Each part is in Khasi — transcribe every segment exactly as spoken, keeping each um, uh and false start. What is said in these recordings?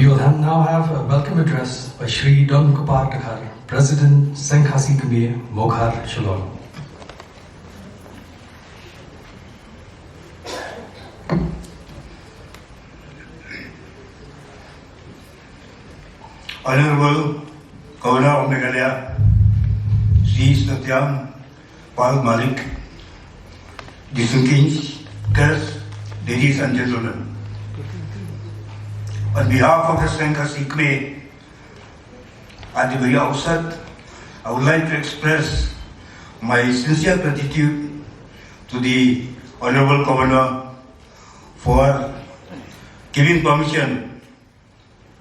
You will ha- now have a welcome address by Shri Don Kupar Dkhar, President Seng Khasi Kmie, Mawkhar, Shillong. Honorable Governor of Meghalaya, Shri Satyam Pal Malik, distinguished guests, ladies and gentlemen. On behalf of the Seng Khasi Kmie, at the very outset, I would like to express my sincere gratitude to the Honorable Governor for giving permission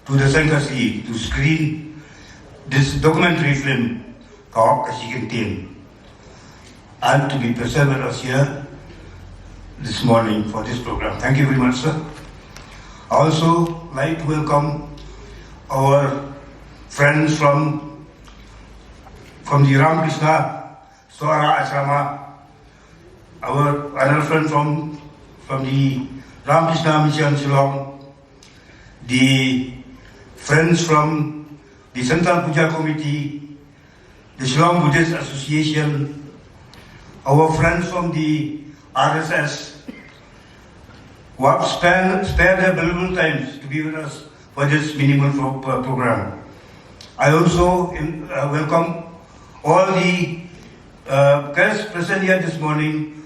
to the Seng Khasi to screen this documentary film, Ka Hok Ka Shi Kyntien, and to be present with us here this morning for this program. Thank you very much, sir. I also like to welcome our friends from from the Ramakrishna Sohra Ashrama, our another friend from from the Ramakrishna Mission Shillong, the friends from the Central Puja Committee, the Shillong Buddhist Association, our friends from the R S S, who have spent, spared their valuable times to be with us for this minimal pro- pro- program. I also in, uh, welcome all the uh, guests present here this morning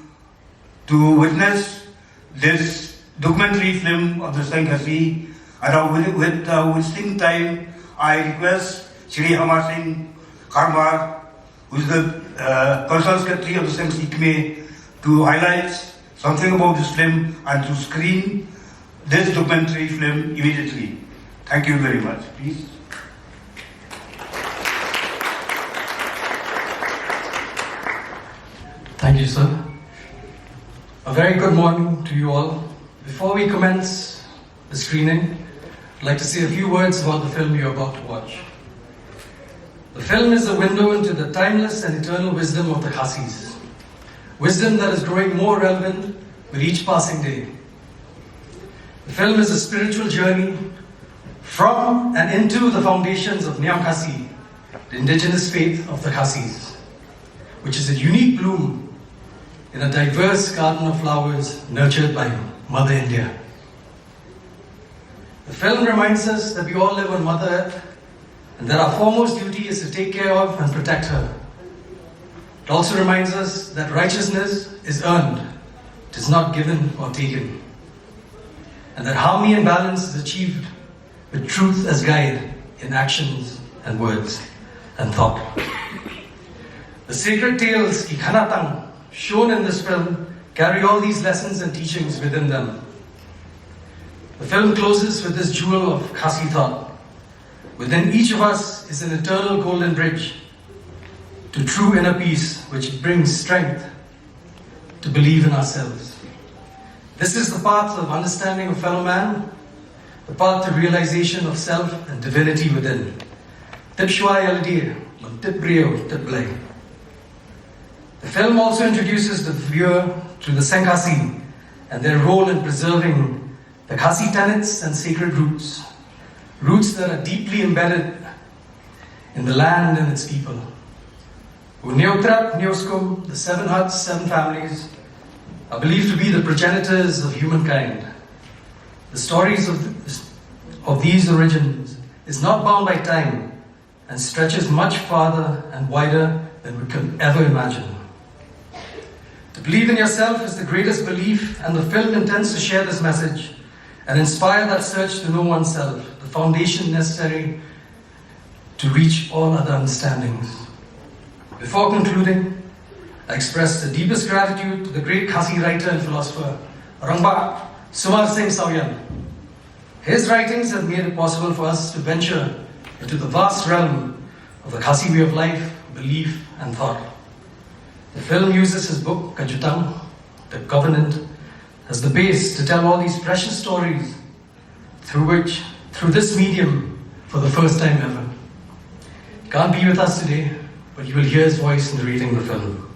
to witness this documentary film of the Seng Khasi. And uh, with, with uh, wasting time, I request Shri Amar Singh Kharmar, who is the uh, Cultural Secretary of the Seng Khasi Kmie, to highlight something about this film and to screen this documentary film immediately. Thank you very much. Please. Thank you, sir. A very good morning to you all. Before we commence the screening, I'd like to say a few words about the film you're about to watch. The film is a window into the timeless and eternal wisdom of the Khasis, wisdom that is growing more relevant with each passing day. The film is a spiritual journey from and into the foundations of Niam Khasi, the indigenous faith of the Khasis, which is a unique bloom in a diverse garden of flowers nurtured by Mother India. The film reminds us that we all live on Mother Earth and that our foremost duty is to take care of and protect her. It also reminds us that righteousness is earned, it is not given or taken, and that harmony and balance is achieved with truth as guide in actions and words and thought. The sacred tales, Ki Khanatang, shown in this film, carry all these lessons and teachings within them. The film closes with this jewel of Khasi thought. Within each of us is an eternal golden bridge to true inner peace, which brings strength to believe in ourselves. This is the path of understanding of fellow man, the path to realization of self and divinity within. Tip shuwa ïa lade, ban tip briew, tip Blei. The film also introduces the viewer to the Seng Khasi and their role in preserving the Khasi tenets and sacred roots, roots that are deeply embedded in the land and its people. Hynñiewtrep hynñiewskum, the seven huts, seven families, are believed to be the progenitors of humankind. The stories of, th- of these origins is not bound by time and stretches much farther and wider than we can ever imagine. To believe in yourself is the greatest belief, and the film intends to share this message and inspire that search to know oneself, the foundation necessary to reach all other understandings. Before concluding, I express the deepest gratitude to the great Khasi writer and philosopher, Rangbah Sumar Singh Sawian. His writings have made it possible for us to venture into the vast realm of the Khasi way of life, belief, and thought. The film uses his book, Ka Jutang, The Covenant, as the base to tell all these precious stories through which, through this medium, for the first time ever. He can't be with us today, but you will hear his voice narrating the film.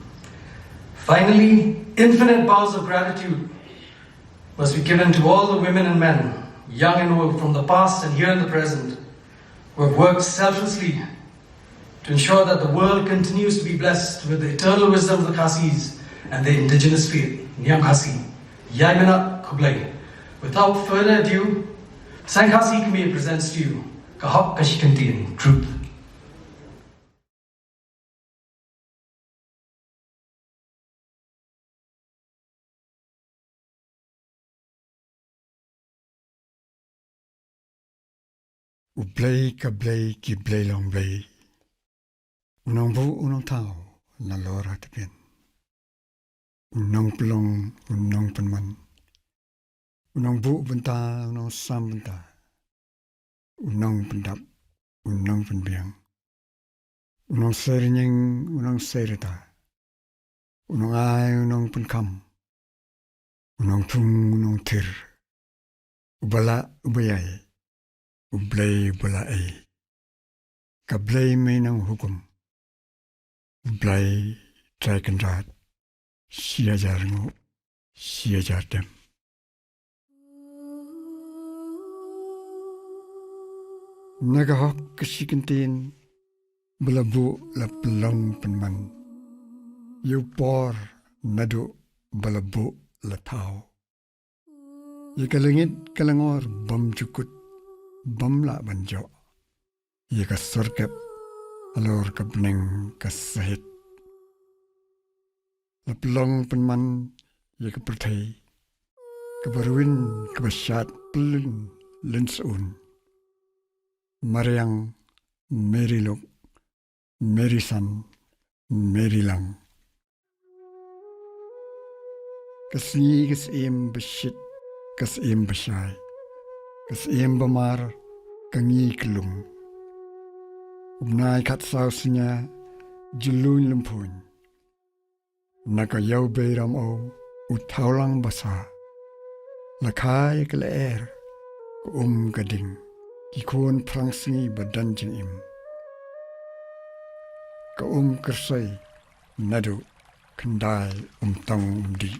Finally, infinite bows of gratitude must be given to all the women and men Young and old, from the past and here in the present, who have worked selflessly to ensure that the world continues to be blessed with the eternal wisdom of the Khasis and their indigenous faith, Niam Khasi. Ïai mynta khublei. Without further ado, Seng Khasi Kmie presents to you Ka Hok Ka Shi Kyntien, Truth. U Blei ka Blei ki Blei long Blei, u nongbuh u nongthaw nalor ha tbian, u nongpynlong u nongpynman, u nongbuh bynta u nongsam bynta, u nongpyndap u nongpynbiang, u nongsei rynïeng u nongsei rta, u nongai u nongpynkham, u nongthung u nongthir, u ba lah u ba ïai, u Blei u ba lah ei. Ka Blei mei nonghukum, u Blei trai kynrad, shi hajar nguh shi hajar dem. Na ka hok ka shi kyntien ba la buh la pynlong pynman, ïa u por naduh ba la buh la thaw, ïa ka lyngngoh ka lyngor bym ju kut, bym lah ban joh, ïa ka sorkep halor ka bneng ka sahit. La pynlong pynman ïa ka pyrthei, kaba rwin kaba shad pynlynsyun. Mariang, Meri Luk, Meri San, Meri Lang. Ka sngi ka syiem ba shit, ka syiem ba shai, ka syiem ba mar, ka ngi ka lung. U bnai khatsaw synñia, jyllun lymphuiñ. Na ka ïew bei ram o, u thawlang ba sah, la kha ïa ka lyer, ka um ka ding, ki khun phrang sngi ba don jingim. Ka um kyrsoi naduh khyndai, um tong um dih,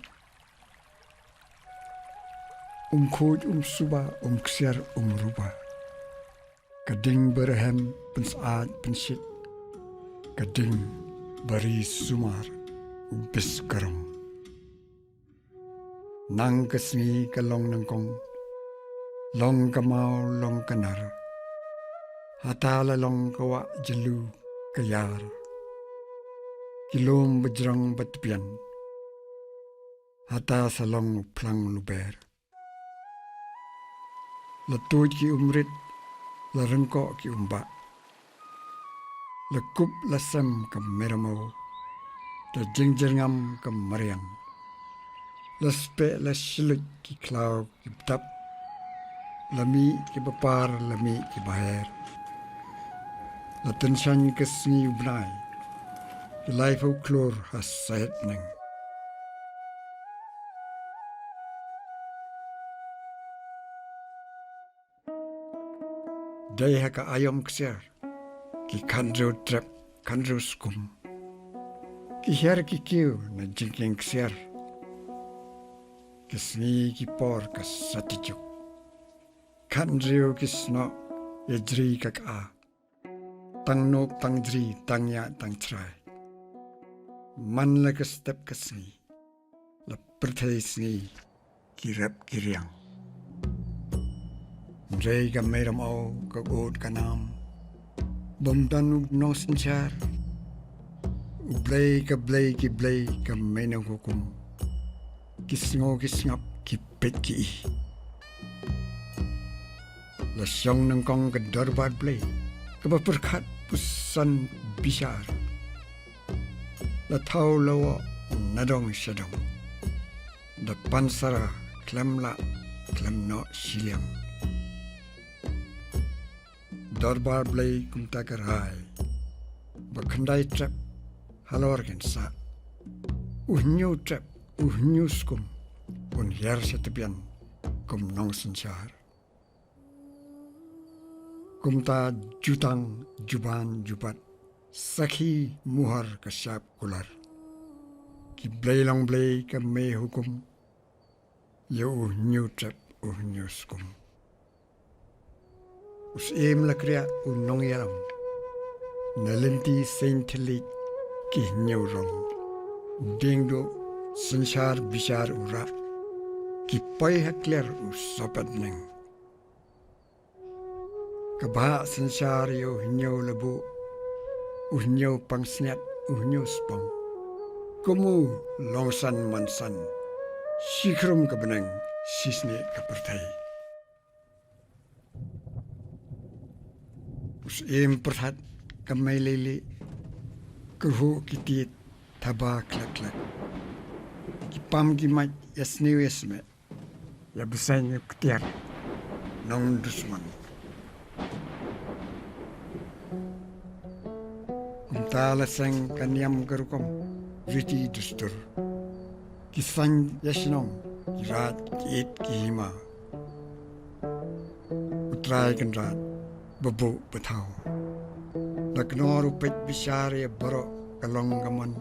um khuid um suba, um ksiar um ruba. Ka ding ba rhem pynsyaid pynshit, ka ding ba ri sumar u bis ka rong. Nang ka sngi ka long nyngkong, long ka maw long ka nar, hata la long ka wah jylliew ka ïar. Ki lum ba jrong ba tbian, hata sa long u phlang luber. La tuid ki umrit, la ryngkoh ki umbah, la kup la sem ka mei ramew, da jingjyrngam ka mariang. La speh la shiluid ki khlaw ki btap, la mih ki bapar la mih ki baher. La tyngshaiñ ka sngi u bnai, ki laiphew klur ha sahit bneng. Dei ha ka aïom ksiar, ki khathynriew trep khathynriew skum, ki hiar ki kiew na jingkieng ksiar. Ki sngi ki por ka sati juk, khathynriew ki snoh ïa jri ka ka, tang nuk tang jri tang ïa tang trai. Man la ka step ka sngi, la pyrthei sngi ki rep ki riang. Hynrei ka mei ramew ka ud ka nam, bym don u nongsynshar. U Blei ka Blei ki Blei ka mei nonghukum, ki sngew ki sngap ki peit ki i. La shong nyngkong ka dorbar Blei, kaba pyrkhat puson bishar. La thaw la wah nadong shadong, da pansara khlem lah khlem noh shiliang. Dorbar Blei kumta ka rai, ba khyndai trep halor kin sah, u hynñiew trep u hynñiew skum, un hiar sha tbian kum nongsynshar. Kumta jutang juban jubat, sakhi muhar ka shap kular, ki Blei long Blei ka mei hukum, ïa u hynñiew trep u hynñiew skum. U Syiem Lakriah u nongïalam, na lynti seiñ thylliej ki hynñiew rong, u Diengduh synshar bishar u rah, ki poi ha kliar u sohpet bneng. Ka bhah synshar ïa u hynñiew labuh, u hynñiew pangsngiat, u hynñiew spong. Kum u long san man san, shi khrum ka bneng, shi snieh ka pyrthei. U Syiem Pyrthat ka Mei Leilieh, kyrhuh ki tied thaba khlek khlek. Ki pam ki mait ïa sniew ïa smeh, ïa bseiñ ïa ktiar, nongdusmon. Kumta la seng ka niam ka rukom, riti dustur. Ki saiñ ïa shnong, ki raid, ki ïit, ki hima. U Trai Kynrad, ba buh ba thaw. Da kynnoh u peit bishar ïa baroh ka long ka mon.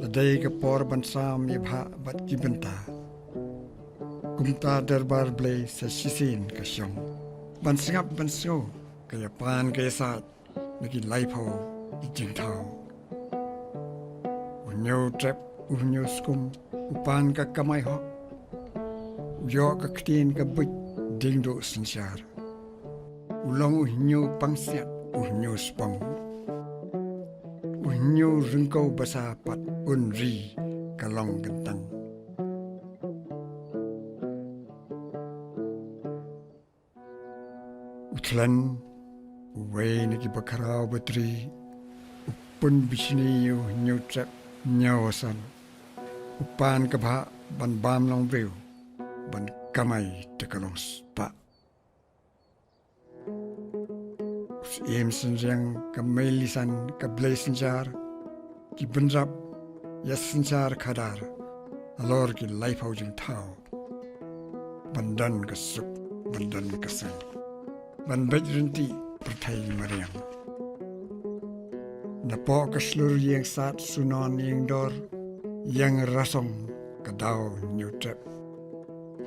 La dei ka por ban sam ïa bhah bad ki bynta. Kumta dorbar Blei sa shisien ka shong. Ban sngap ban sngew ka ïapan ka ïasaid na ki laiphew ki jingthaw. U hynñiew trep, u hynñiew skum, u pan ka kamai hok. U ïoh ka ktien ka buit, Diengduh synshar. U long u hynñiew pangsngiat, u hynñiew spong. U hynñiew ryngkew basa pat, un ri ka long kyntang. U Thlen, uwei na ki bakhraw batri, u pun bishni ïa u hynñiew trep, hynñiew san. U pan ka bhah ban bam long briew, ban kamai te ka long spah. U Syiem Synriang ka Mei Lisan ka Blei Synshar, ki bynrap ïa synshar khadar halor ki laiphew jingthaw. Ban don ka suk, ban don ka seng, ban beit rynti pyrthei mariang. Napoh ka shlur ïing sad, sunon ïing dor, ïing rasong ka daw hynñiew trep.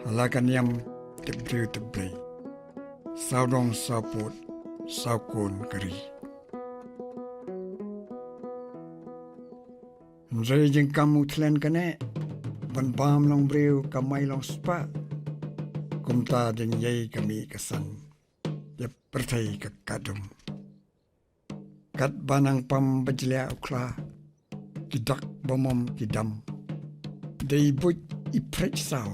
Ha la ka niam tip briew tip Blei. Sawdong sawpud, sawkun ka ri. Hynrei jingkam u Thlen kane, ban bam long briew kamai long spah. Kumta dang ïai ka mih ka san, ïa pyrthei ka kadum. Katba nang pam ba jliah u khla, ki dak ba mom ki dam. Dei buit i phrech saw,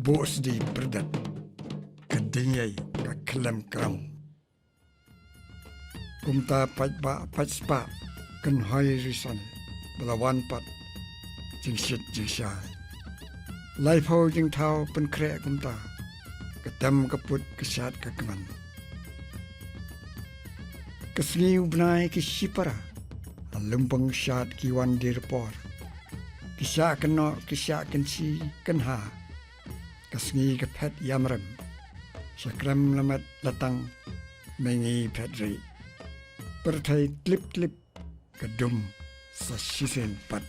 buh sdi pyrdet, ka dang ïai ka khlem kram. Kumta paidbah paidspah, kynhoi rison, ba la wan pat jingshit jingshai. Laiphew jingthaw pynkhreh kumta, ka tem ka put ka shad ka kmen. Ka sngi u bnai ki shipara, ha lympung shad ki wan dier por. Ki shah kynnoh ki shah kynshi kynha. Ka sngi ka phet ïamrem, sha krem lamet latang, mengi phet ri. Pyrthei tlip tlip, ka dum sa shisien pat.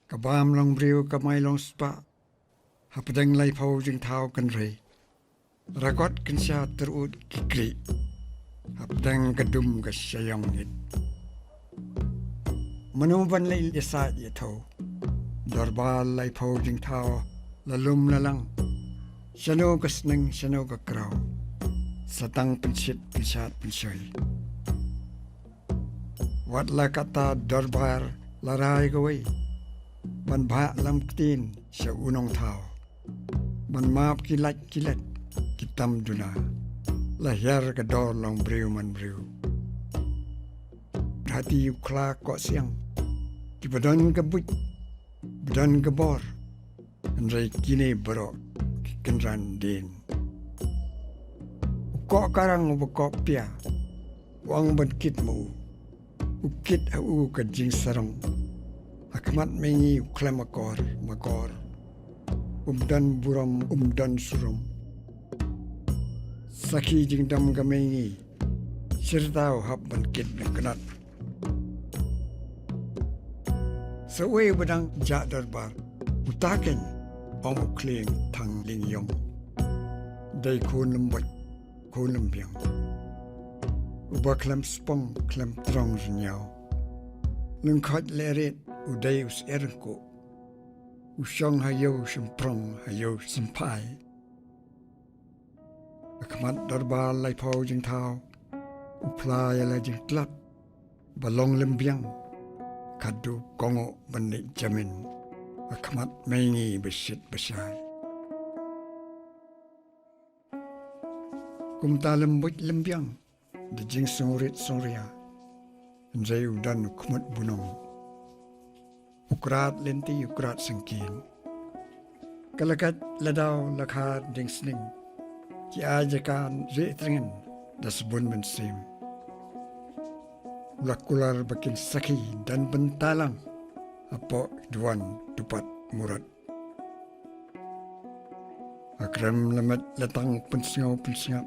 Ka bam long briew kamai long spah, hapdeng laiphew jingthaw kynrei. Rakot kynsha tyrut ki kri, hapdeng ka dum ka shaiong it. Mano ban leit ïasaid ïathaw, dorbar laiphew jingthaw la lum la lang. Shano ka sneng shano ka kraw, sa tang pynshit pynshad pynshoi. Wat la katta dorbar la rai kawei, ban bhah lam ktien sha u nongthaw. Ban map ki lait ki let ki tam duna, la hiar ka dor long briew man briew. Hati u khla koh siang, ki ba don ka buit, ba don ka bor. Hynrei kine baroh ki kynran dien. U koh karang u ba koh pia, u ong ban kit ma u. U kit ha u ka jingsarong. Ha khmat mengi u khlem akor makor. Um don burom um don surom. Sakhi jingdom ka mengi. Shirta u hap ban kit na kynat. Sa uwei u ba dang jah dorbar, uta keiñ ong u khlieng thang lieng ïong. Dei khun lem bot, khun lem biang. Uba khlem spong, khlem trong rynïaw. Lyngkhoit leh rit, u dei u syiar ryngkuh. U shong ha ïew shymprong, ha ïew shymphai. Ha khmat dorbar laiphew jingthaw, u phla ïa la jingtlot, ba long lem biang, khadduh kohnguh ban leit jamin, ha khmat mei ngi ba shit ba shai. Kumta lem bot lem biang, da jingsngewrit sngewria, hynrei u don u khmut bunong. U krat lynti u krat syngkien. Ka la kat la daw la khar dieng sning. Ki ai jaka rieh tyrngin da sbun mynsiem. U la kular ba kin sakhi don bynta lang hapoh duwan dupat murot. Ha krem la met la tang pynsngew pynsngap.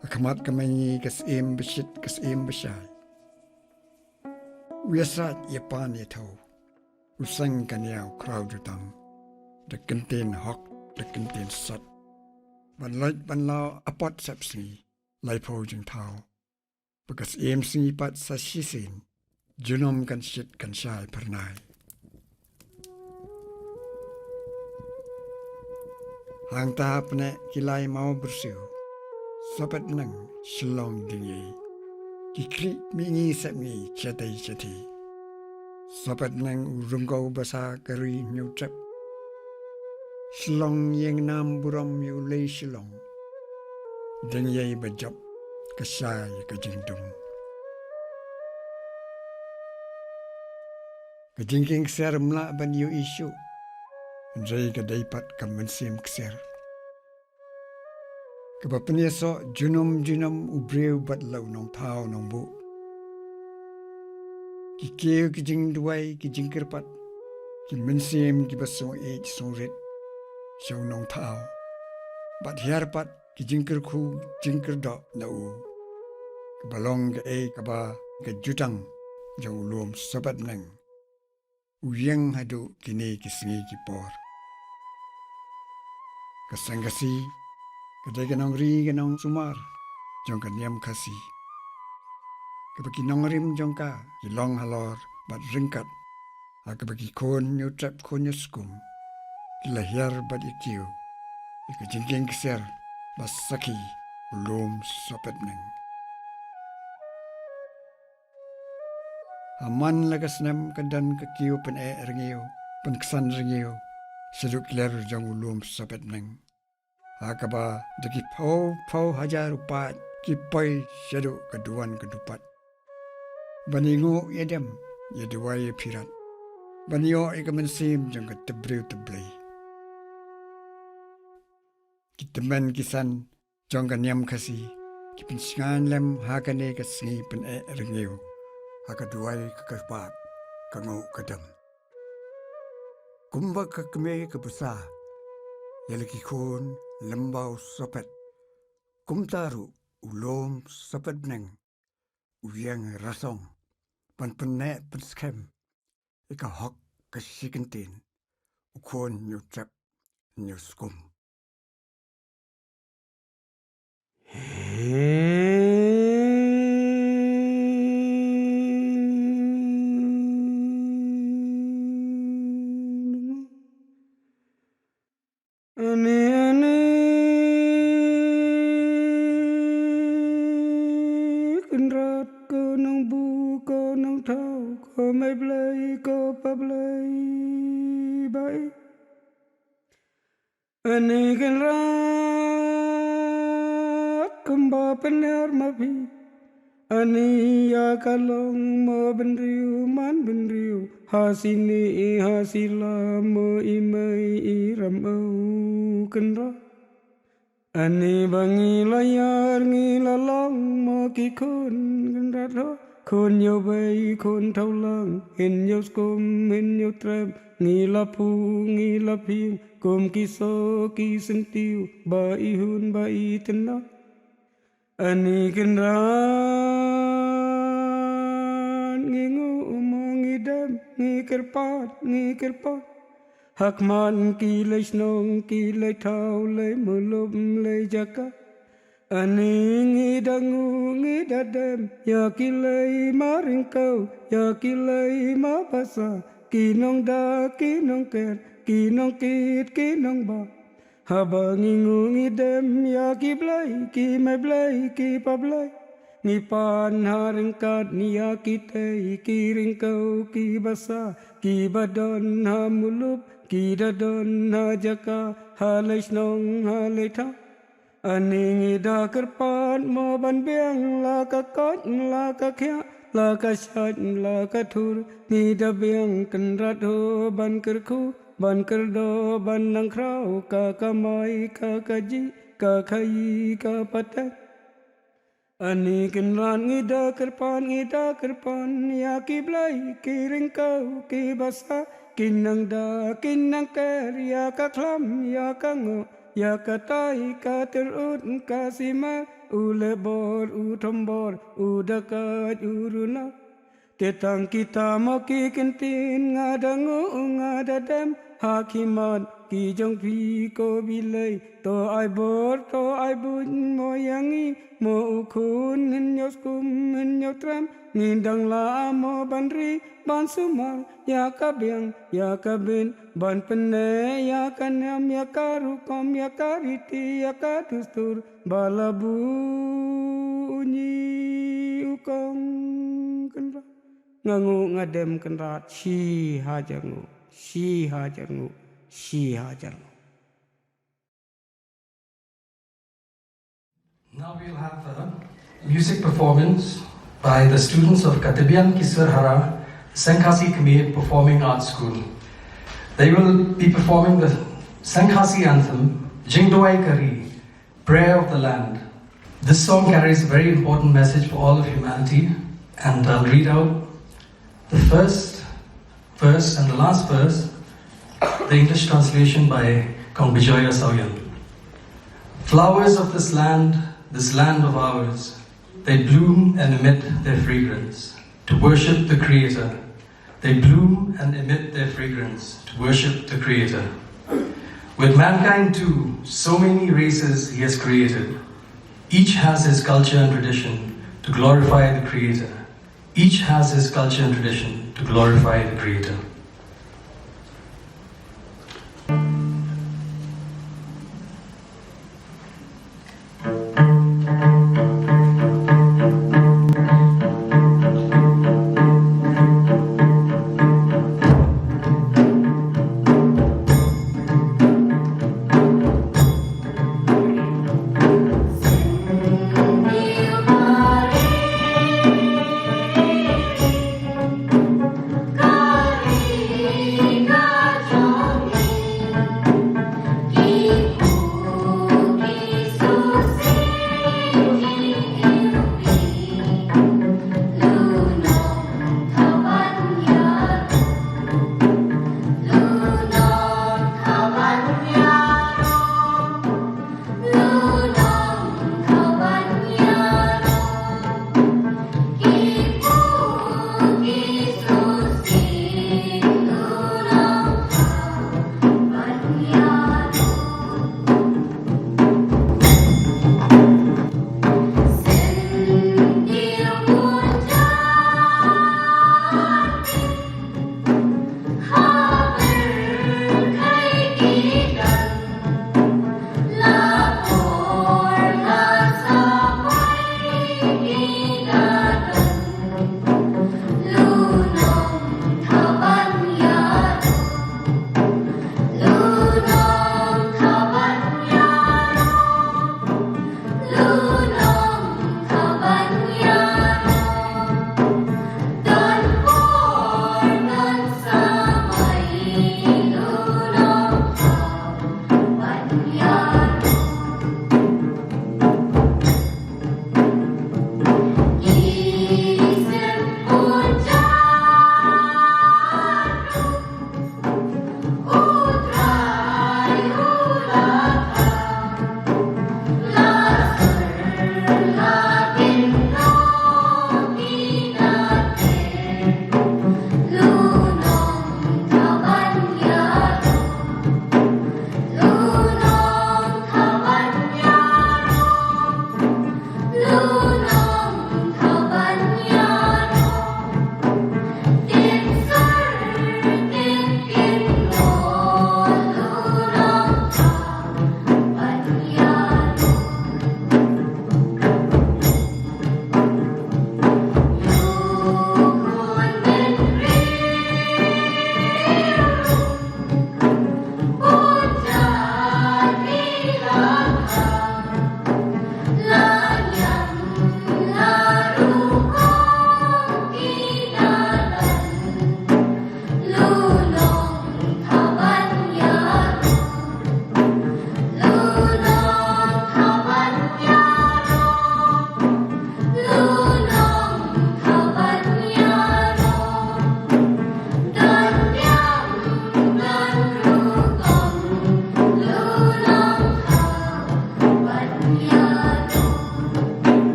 Ha khmat ka mei ngi ka syiem ba shit ka syiem ba shai. U ïasaid ïapan ïathew. U seng ka niaw khraw jutang. Da kyntien hok, da kyntien sot. Ban loit ban law apot sep sngi, laiphew jingthaw. Ba ka syiem sngi pat sa shisien, junom kan shit kan shai phyrnai. Hangta pyneh ki lai maw byrsiw. Sopet nang Shillong ding ei. Ki khrieh mihngi sepngi shatei shatei. Sopet nang u rungkaw basa ka ri hynñiew trep. Shillong ïeng nam burom ïa u lei Shillong. Ding ei ba jop ka shai ka jingdum. Ka jingkieng ksiar ym lah ban ïohi shuh. Hynrei ka dei pat ka mynsiem ksiar. Kaba pynïasoh junom junom u briew bad la u nongthaw nongbuh. Ki kiew ki jingduwai ki jingkyrpad. Ki mynsiem kiba sngewïeit sngewrit. Sha u nongthaw. Bad hiar pat ki jingkyrkhu jingkyrdoh na u. Kaba long kaei kaba ka jutang jong u lum Sopet Neng. U ïeng haduh kine ki sngi ki por. Ka Seng Khasi ka dei ka nongri ka nongsumar jong ka niam Khasi. Kaba ki nongrim jong ka ki long halor bad ryngkat. Ha kaba ki khun hynñiew trep khun hynñiew skum ki la hiar bad ïa kiew ïa ka jingkieng ksiar ba sakhi u lum Sopet Neng. Ha man la ka snem ka don ka kiew pyneh rngiew pynksan rngiew shaduh kler jong u lum Sopet Neng. Ha kaba da ki phew phew hajar u paid ki poi shaduh ka duwan ka dupat. Ban ïanguh ïadem ïaduwai ïaphirat. Ban ïoh ïa ka mynsiem jong ka tymbriew tymblei. Ki tymmen ki san jong ka niam Khasi ki pynshngaiñ lem ha kane ka sngi pyneh rngiew. Ha ka duwai ka kyrpad ka nguh ka dem. Kumba ka kmie ka bsa ïa la ki khun lyngba u Sopet. Kumta ruh u lum Sopet Neng u ïeng rasong ban pynneh pynskhem ïa ka hok ka shikyntien u khun hynñiew trep hynñiew skum. Ani ani Kynrad ko nongbuh ko nongthaw ko mei Blei ko pa Blei bai. Ani Kynrad kumba pynhiar ma phi. Ani ïa ka long mo bynriew man bynriew ha sini i ha sila mo i mei i ram u Kynrad. Ani ba ngi la ïar ngi la long mo ki khun Kynrad ho khun Ïewbei khun Thawlang hynñiew skum hynñiew trep ngi la phu ngi la phieng kum ki so ki syntiew ba i hun ba i tynat. Ani Kynrad ngi nguh mo ngi dem ngi kyrpad ngi kyrpad. Ha khmat ki lei shnong, ki lei thaw, lei muluk, lei jaka. Ani ngi da nguh, ngi da dem ïa ki lei maryngkew, ïa ki lei mabasa, ki nongda, ki nongker, ki nongkit, ki nongba. Haba ngi nguh ngi dem ïa ki blei, ki mei blei, ki pa blei, ngi pan ha ryngkat ïa kitei ki ryngkew, ki basa, kiba don ha muluk, ki da don ha jaka, ha lei shnong, ha lei thaw. Ani ngi da kyrpad mo ban biang la ka koit, la ka khiah, la ka shait, la ka thur. Ngi da biang kynrad ho ban kyrkhu, ban kyrdoh, ban nang khraw, ka kamai, ka kajih, ka khaïi, ka pateng. Ani kynrad ngi da kyrpad, ngi da kyrpad ïa ki blei, ki ryngkew, ki basa, ki nongda, ki nongker, ïa ka khlam, ïa ka nguh, ïa ka tai, ka tyrut, ka simar, u lebor, u thombor, u dakait, u runa. Te tang kita mo ki ktien, nga da nguh, nga da dem ha khmat ki jong phi ko Blei. To ai bor, to ai buit mo ïa ngi, mo u khun hynñiew skum hynñiew trem. Ngin dang lah mo ban ri, ban sumar ïa ka biang, ïa ka bit, ban pynneh ïa ka niam, ïa ka rukom, ïa ka riti, ïa ka dustur ba la buh u ñi u kong kynrad. Nga nguh nga dem kynrad, shi hajar nguh, shi hajar nguh, shi hajar nguh. Now we'll have a music performance by the students of Katibian Kiswir Hara, Sengkhasi Khmer Performing Arts School. They will be performing the Sengkhasi anthem, Jingduwai Ka Ri, Prayer of the Land. This song carries a very important message for all of humanity, and I'll read out the first verse and the last verse, the English translation by Kong Bijoya Sawyan. Flowers of this land, this land of ours, they bloom and emit their fragrance to worship the Creator. They bloom and emit their fragrance to worship the Creator. With mankind too, so many races He has created. Each has his culture and tradition to glorify the Creator. Each has his culture and tradition to glorify the Creator.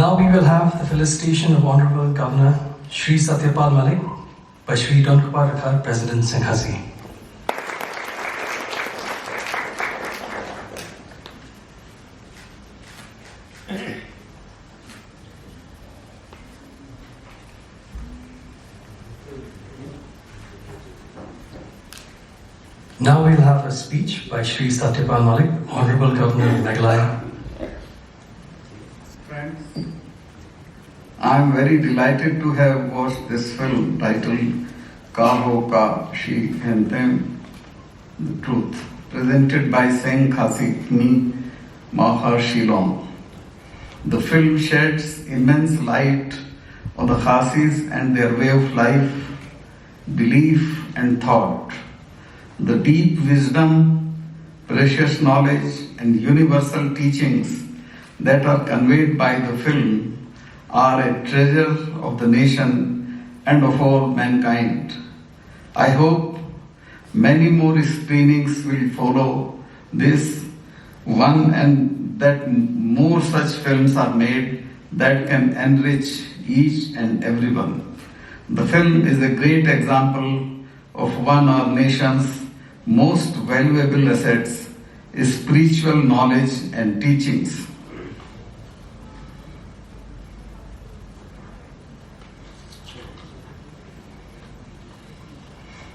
Now we will have the felicitation of Honorable Governor Shri Satyapal Malik by Shri Donkupar Rakhar, President Seng Khasi. Now we'll have a speech by Shri Satyapal Malik, Honorable Governor of Meghalaya. Friends, I am very delighted to have watched this film titled Ka Ho Ka Shi Hentem, The Truth, presented by Seng Khasi Kni Mawkha Shillong. The film sheds immense light on the Khasis and their way of life, belief, and thought. The deep wisdom, precious knowledge, and universal teachings that are conveyed by the film are a treasure of the nation and of all mankind. I hope many more screenings will follow this one and that more such films are made that can enrich each and everyone. The film is a great example of one our nation's most valuable assets, spiritual knowledge and teachings.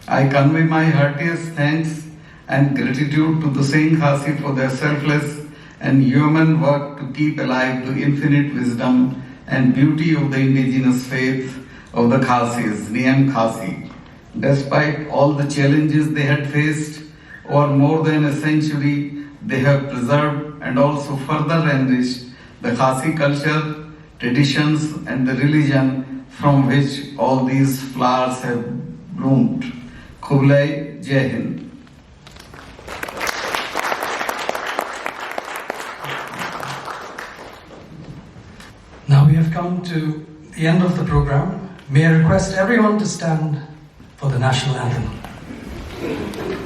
I convey my heartiest thanks and gratitude to the Singh Khasi for their selfless and human work to keep alive the infinite wisdom and beauty of the indigenous faith of the Khasis, Niam Khasi. Despite all the challenges they had faced, over more than a century, they have preserved and also further enriched the Khasi culture, traditions, and the religion from which all these flowers have bloomed. Khublei, Jai Hind. Now we have come to the end of the program. May I request everyone to stand for the national anthem.